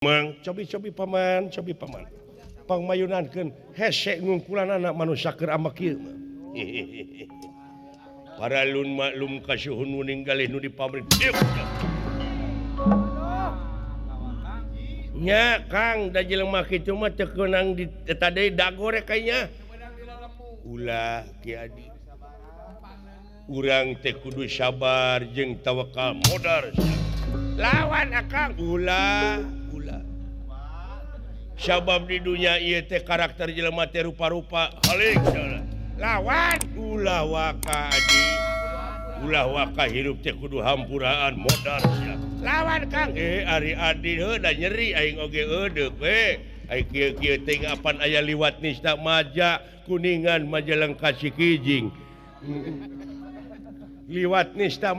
Mang cobi-cobi paman, cobi paman. Pangmayunankeun hese ngungkulan anak manusia keur ambek ieu mah. Paralun maklum kasuhun nu ninggalih nu di pabrik. Nya Kang da jelema kitu mah teu keunang di eta deui dagore kayaknya. Ulah Ki Adi. Urang teh kudu sabar jeung tawakal modar. Lawan akang ulah ulah. Sabab di dunia ieu teh karakter jelema teh rupa-rupa. Halik lawan ulah waka adi. Ulah waka hirup teh kudu hampuraan modar sia. Lawan Kang ari adi heuh da nyeri aing oge eudeuk we. Ai kieu-kieu teh apan aya liwat nista maja kuningan majalengka Cikijing. Liwat nista